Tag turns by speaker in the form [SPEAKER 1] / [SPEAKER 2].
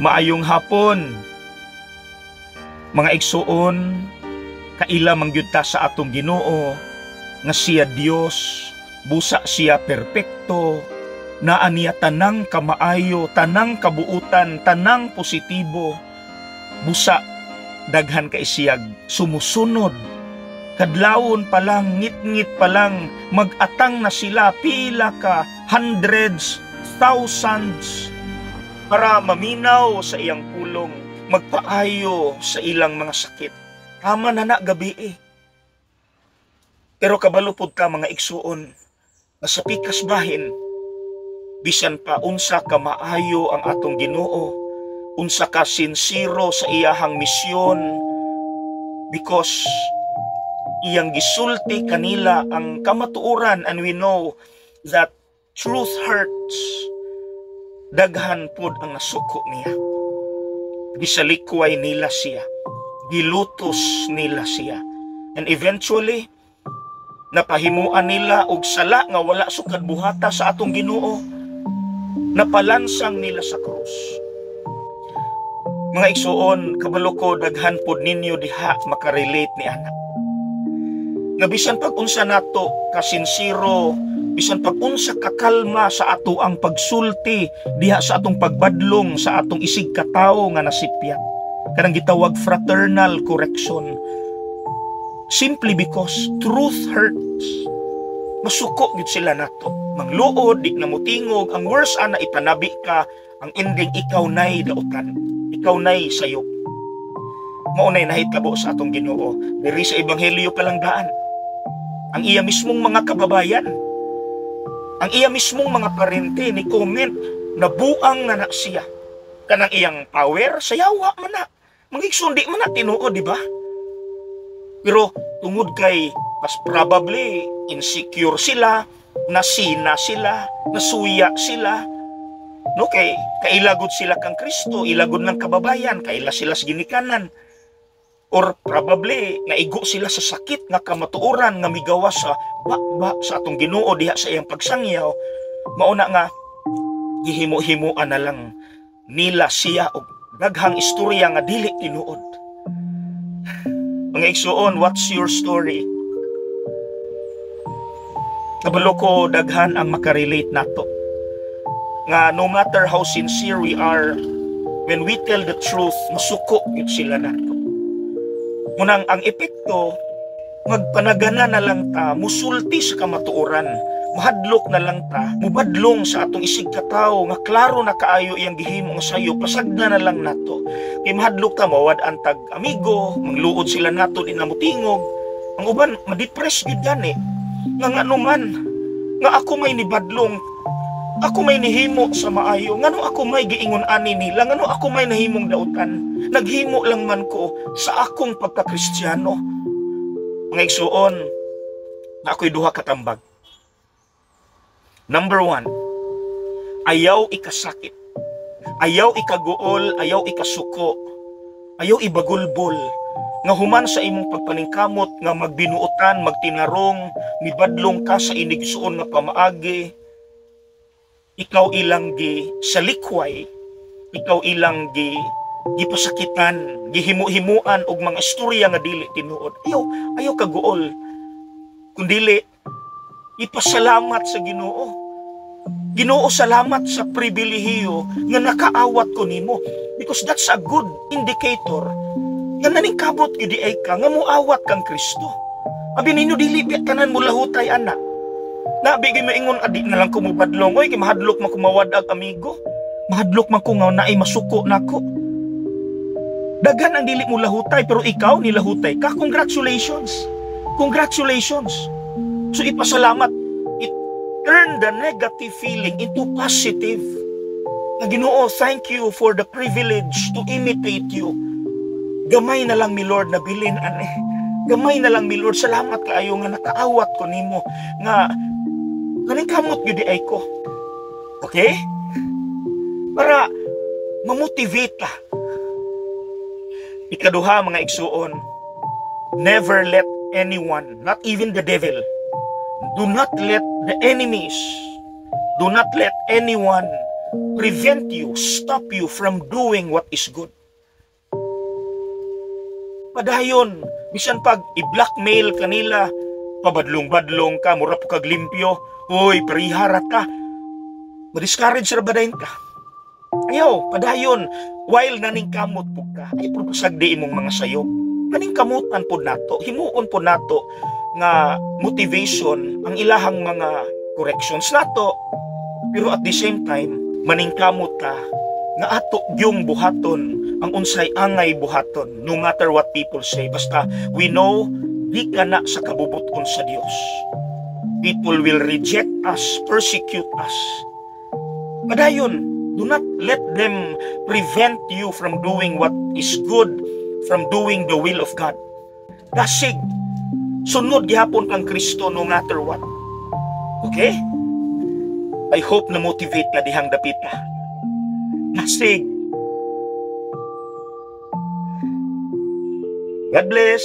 [SPEAKER 1] Maayong hapon, mga igsuon. Kaila man gyud ta sa atong Ginoo nga siya Dios, busa siya perpekto, naa niya tanang kamaayo, tanang kabuutan, tanang positibo. Busa daghan kay siyag sumusunod. Kadlawon pa lang, ngit-ngit pa lang, mag-atang na sila pila ka hundreds, thousands para maminaw sa iyang pulong, magpaayo sa ilang mga sakit. Tama na na gabi eh. Pero kabalo pud ka, mga igsuon, nga sa pikas bahin, bisan pa unsa ka maayo ang atong Ginoo, unsa ka sinsero sa iyahang misyon, because iyang gisulti kanila ang kamatuoran and we know that truth hurts, daghan pod ang nasuko niya. Gisalikway nila siya. Gilutos nila siya. And eventually, napahimuan nila og sala nga wala sukad buhata sa atong Ginoo. Napalansang nila sa krus. Mga igsuon, kabalo ko daghan pod ninyo diha makarelate ni ana. Nga bisan pag unsa nato kasinsiro, bisan pag unsa kakalma sa ato ang pagsulti diha sa atong pagbadlong sa atong isig katawo nga nasipyat. Kanang gitawag fraternal correction. Simply because truth hurts. Masuko gyud sila nato. Mangluod, di na mutingog. Ang worst ana, ipanabi ka, ang ending ikaw nay dautan. Ikaw nay sayop. Mao nay nahitabo sa atong Ginoo. Diri sa Ebanghelyo pa lang daan. Ang iya mismong mga kababayan, ang iya mismong mga parente ni comment na buang na na siya. Kanang iyang power, sa yawa man na. Mga igsoon, di man na tinuod, di ba? Pero tungod kay mas probably insecure sila, nasina sila, nasuya sila. No, kay kailagod sila kang Kristo, ilagod ng kababayan, kaila sila sa ginikanan. Or probably naigo sila sa sakit nga kamatuoran nga migawas sa ba sa atong Ginoo diha sa iyang pagsangyaw. Mauna nga gihimo-himuan na lang nila siya og daghang istorya nga dili tinuod. Mga igsuon, what's your story? Kabalo ko daghan ang makarelate nato. Nga no matter how sincere we are, when we tell the truth, masuko gyud sila nato. Munang ang epekto, magpanagana na lang ta, musulti sa kamatuoran, mahadlok na lang ta, mubadlong sa atong isig katawo nga klaro na kaayo iyang gihimo nga sayo, pasagna na lang nato. Kay mahadlok ta, mawad-an tag amigo, mangluod sila nato, di na mutingog. Ang uban, ma-depress gyud gani. Nga ngano man, nga ako may nibadlong, ako may nihimo sa maayo, ngano ako may giingon ani nila, ngano ako may nahimong dautan, naghimo lang man ko sa akong pagkakristyano. Mga igsuon, na ako'y duha katambag. Number one, ayaw ikasakit, ayaw ikaguol, ayaw ikasuko, ayaw ibagulbol, nga human sa imong pagpaningkamot nga magbinuotan, magtinarong, mibadlong ka sa inigsuon nga pamaagi, ikaw ilang gi salikway, ikaw ilang gi gipasakitan, gihimo-himuan og mga istorya nga dili tinuod. Ayaw, ayaw kaguol. Kundili, ipasalamat sa Ginoo. Ginoo, salamat sa pribilehiyo nga nakaawat ko nimo. Because that's a good indicator nga naningkabot gyud ay ka nga muawat kang Kristo. Abi ninyo, dili biya tanan mo lahutay ana. Nabi gyud maingon, adi na lang ko mobadlong, oy, kay mahadlok man ko mawad-ag amigo. Mahadlok man ko nga naay masuko nako. Daghan ang dili mo lahutay, pero ikaw nilahutay ka. Congratulations. Congratulations. So ipasalamat. It turn the negative feeling into positive. Nga Ginoo, thank you for the privilege to imitate you. Gamay na lang mi, Lord, na bilin ani. Gamay na lang mi, Lord, salamat kaayo nga nakaawat ko nimo nga kaning kamot gyud ay ko. Okay? Para mamotivate ka. Ikaduha, mga igsuon, never let anyone, not even the devil, do not let the enemies, do not let anyone prevent you, stop you from doing what is good. Padayon, bisan pag i-blackmail kanila, pabadlong-badlong ka, mura po kag limpyo, uy, periharat ka, ma-discourage ra ba dayon ka? Ayaw, padayon, while naningkamot po ka, ay pasagdi imong mga sayop. Paningkamutan po nato, himuon po nato nga motivation ang ilahang mga corrections nato. Pero at the same time, maningkamot ka nga ato gyung buhaton ang unsay angay buhaton, no matter what people say. Basta we know di ka na sa kabubuton sa Dios. People will reject us, persecute us. Padayon, do not let them prevent you from doing what is good, from doing the will of God. Dasig, sunod gihapon kang Kristo no matter what. Okay? I hope na motivate ka dihang dapita. Dasig. God bless.